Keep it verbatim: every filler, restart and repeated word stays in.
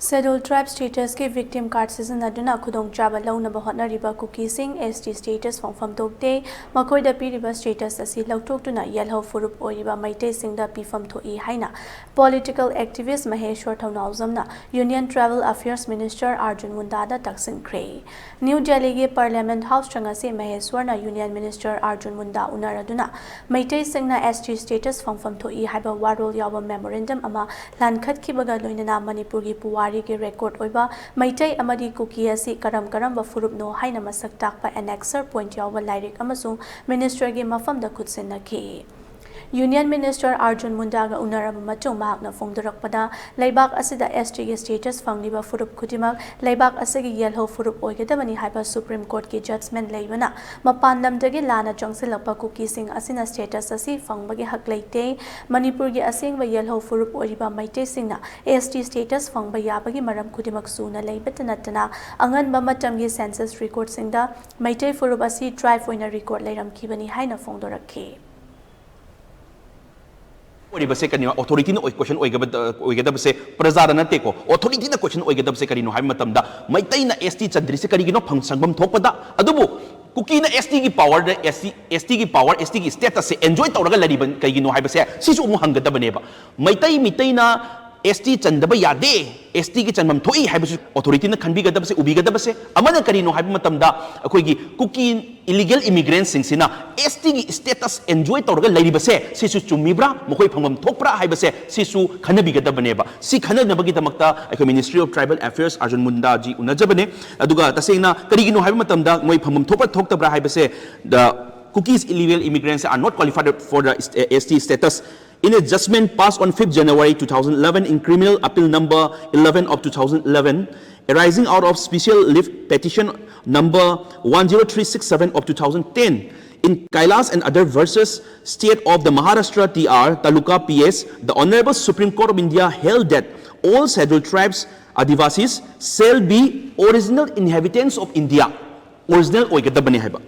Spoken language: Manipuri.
Scheduled Tribe Status ꯀꯤ Victim Card ꯁꯤꯖꯤꯟꯅꯗꯨꯅ ꯈꯨꯗꯣꯡꯆꯥꯕ ꯂꯧꯅꯕ ꯍꯣꯠꯅꯔꯤꯕ ꯀꯨꯀꯤꯁꯤꯡ S T status ꯐꯪꯐꯝ ꯊꯣꯛꯇꯦ꯫ ꯃꯈꯣꯏꯗ ꯄꯤꯔꯤꯕ status ꯑꯁꯤ ꯂꯧꯊꯣꯛꯇꯨꯅ ꯌꯦꯜꯍꯧ ꯐꯨꯔꯨꯞ ꯑꯣꯏꯔꯤꯕ ꯃꯩꯇꯩꯁꯤꯡꯗ ꯄꯤꯐꯝ ꯊꯣꯛꯏ ꯍꯥꯏꯅ political activist ꯃꯍꯦꯁ꯭ꯋꯔ ꯊꯧꯅꯥꯎꯖꯝꯅ Union Tribal Affairs Minister Arjun ꯃꯨꯟꯗꯥꯗ ꯇꯛꯁꯤꯟꯈ꯭ꯔꯦ꯫ ꯅ꯭ꯌꯨ ꯗꯦꯜꯂꯤꯒꯤ Parliament House ꯆꯪꯉꯁꯤ ꯃꯍꯦꯁ꯭ꯋꯔꯅ Union Minister ꯑꯥꯔꯖꯨꯟ ꯃꯨꯟꯗꯥ ꯎꯅꯔꯗꯨꯅ ꯃꯩꯇꯩꯁꯤꯡꯅ S T status ꯐꯪꯐꯝ ꯊꯣꯛꯏ ꯍꯥꯏꯕ ꯋꯥꯔꯣꯜ ꯌꯥꯎꯕ memorandum ꯑꯃ ꯂꯥꯟꯈꯠꯈꯤꯕꯒ ꯂꯣꯏꯅꯅ ꯃꯅꯤꯄꯨꯔꯒꯤ ꯄꯨꯋꯥꯔꯤꯒꯤ record ꯑꯣꯏꯕ ꯃꯩꯇꯩ ꯑꯃꯗꯤ ꯀꯨꯀꯤ ꯑꯁꯤ ꯀꯔꯝ ꯀꯔꯝꯕ ꯐꯨꯔꯨꯞꯅꯣ ꯍꯥꯏꯅ ꯃꯁꯛ ꯇꯥꯛꯄ annexure point ꯌꯥꯎꯕ ꯂꯥꯏꯔꯤꯛ ꯑꯃꯁꯨ ministerꯒꯤ ꯃꯐꯝꯗ ꯈꯨꯠꯁꯤꯟꯅꯈꯤ꯫ Union Minister ꯑꯥꯔꯖꯨꯟ ꯃꯨꯟꯗꯥꯒ ꯎꯅꯔꯕ ꯃꯇꯨꯡ ꯃꯍꯥꯛꯅ ꯐꯣꯡꯗꯣꯔꯛꯄꯗ, ꯂꯩꯕꯥꯛ ꯑꯁꯤꯗ S Tꯒꯤ status ꯐꯪꯂꯤꯕ ꯐꯨꯔꯨꯞ ꯈꯨꯗꯤꯡꯃꯛ ꯂꯩꯕꯥꯛ ꯑꯁꯤꯒꯤ ꯌꯦꯜꯍꯧ ꯐꯨꯔꯨꯞ ꯑꯣꯏꯒꯗꯕꯅꯤ ꯍꯥꯏꯕ Supreme Courtꯀꯤ judgment ꯂꯩꯕꯅ ꯃꯄꯥꯟ ꯂꯝꯗꯒꯤ ꯂꯥꯟꯅ ꯆꯪꯁꯤꯜꯂꯛꯄ ꯀꯨꯀꯤꯁꯤꯡ ꯑꯁꯤꯅ status ꯑꯁꯤ ꯐꯪꯕꯒꯤ ꯍꯛ ꯂꯩꯇꯦ꯫ ꯃꯅꯤꯄꯨꯔꯒꯤ ꯑꯁꯦꯡꯕ ꯌꯦꯜꯍꯧ ꯐꯨꯔꯨꯞ ꯑꯣꯏꯔꯤꯕ ꯃꯩꯇꯩꯁꯤꯡꯅ S T status ꯐꯪꯕ ꯌꯥꯕꯒꯤ ꯃꯔꯝ ꯈꯨꯗꯤꯡꯃꯛ ꯁꯨꯅ ꯂꯩꯕꯇ ꯅꯠꯇꯅ ꯑꯉꯟꯕ ꯃꯇꯝꯒꯤ census recordꯁꯤꯡꯗ ꯃꯩꯇꯩ ꯐꯨꯔꯨꯞ ꯑꯁꯤ tribe ꯑꯣꯏꯅ record ꯂꯩꯔꯝꯈꯤꯕꯅꯤ ꯍꯥꯏꯅ ꯐꯣꯡꯗꯣꯔꯛꯈꯤ꯫ ꯑꯣꯏꯔꯤꯕꯁꯦ ꯀꯔꯤꯅꯣ? Authorityꯅ question ꯑꯣꯏꯒꯗꯕꯁꯦ ꯄ꯭ꯔꯖꯥꯗ ꯅꯠꯇꯦꯀꯣ꯫ Authorityꯅ question ꯑꯣꯏꯒꯗꯕꯁꯦ ꯀꯔꯤꯅꯣ ꯍꯥꯏꯕ ꯃꯇꯝꯗ, ꯃꯩꯇꯩꯅ S T ꯆꯟꯗ꯭ꯔꯤꯁꯦ ꯀꯔꯤꯒꯤꯅꯣ? ꯐꯪ-, ꯆꯪꯐꯝ ꯊꯣꯛꯄꯗ꯫ ꯑꯗꯨꯕꯨ ꯀꯨꯀꯤꯅ S Tꯒꯤ powerꯗ, S T, S Tꯒꯤ power, S Tꯒꯤ statusꯁꯦ enjoy ꯇꯧꯔꯒ ꯂꯩꯔꯤꯕ ꯀꯩꯒꯤꯅꯣ ꯍꯥꯏꯕꯁꯦ ꯁꯤꯁꯨ ꯑꯃꯨꯛ ꯍꯪꯒꯗꯕꯅꯦꯕ꯫ ꯃꯩꯇꯩ, ꯃꯤꯇꯩꯅ S T ꯆꯟꯗꯕ ꯌꯥꯗꯦ, S Tꯒꯤ ꯆꯟꯐꯝ ꯊꯣꯛꯏ ꯍꯥꯏꯕꯁꯨ authorityꯅ ꯈꯟꯕꯤꯒꯗꯕꯁꯦ, ꯎꯕꯤꯒꯗꯕꯁꯦ꯫ ꯑꯃꯅ ꯀꯔꯤꯅꯣ ꯍꯥꯏꯕ ꯃꯇꯝꯗ, ꯑꯩꯈꯣꯏꯒꯤ ꯀꯨꯀꯤ illegal immigrantꯁꯤꯡꯁꯤꯅ S Tꯒꯤ status enjoy ꯇꯧꯔꯒ ꯂꯩꯔꯤꯕꯁꯦ ꯁꯤꯁꯨ ꯆꯨꯝꯃꯤꯕ꯭ꯔꯥ, ꯃꯈꯣꯏ ꯐꯪꯐꯝ ꯊꯣꯛꯄ꯭ꯔꯥ ꯍꯥꯏꯕꯁꯦ ꯁꯤꯁꯨ ꯈꯟꯅꯕꯤꯒꯗꯕꯅꯦꯕ꯫ ꯁꯤ ꯈꯟꯅꯅꯕꯒꯤꯗꯃꯛꯇ ꯑꯩꯈꯣꯏ Ministry of Tribal Affairs Arjun ꯃꯨꯟꯗꯥꯖꯤ ꯎꯅꯖꯕꯅꯦ꯫ ꯑꯗꯨꯒ ꯇꯁꯦꯡꯅ ꯀꯔꯤꯒꯤꯅꯣ ꯍꯥꯏꯕ ꯃꯇꯝꯗ ꯃꯣꯏ ꯐꯪꯐꯝ ꯊꯣꯛꯄ꯭ꯔꯥ ꯊꯣꯛꯇꯕ꯭ꯔꯥ ꯍꯥꯏꯕꯁꯦ, the Kukis illegal immigrants are not qualified for the S T status. In a judgment passed on fifth January two thousand eleven in criminal appeal number eleven of two thousand eleven, arising out of special leave petition number one zero three six seven of two thousand ten, in Kailas and other versus State of the Maharashtra T R, Taluka P S, the Honorable Supreme Court of India held that all scheduled tribes, Adivasis, shall be original inhabitants of India. Original ꯑꯣꯏꯒꯗꯕꯅꯤ ꯍꯥꯏꯕ꯫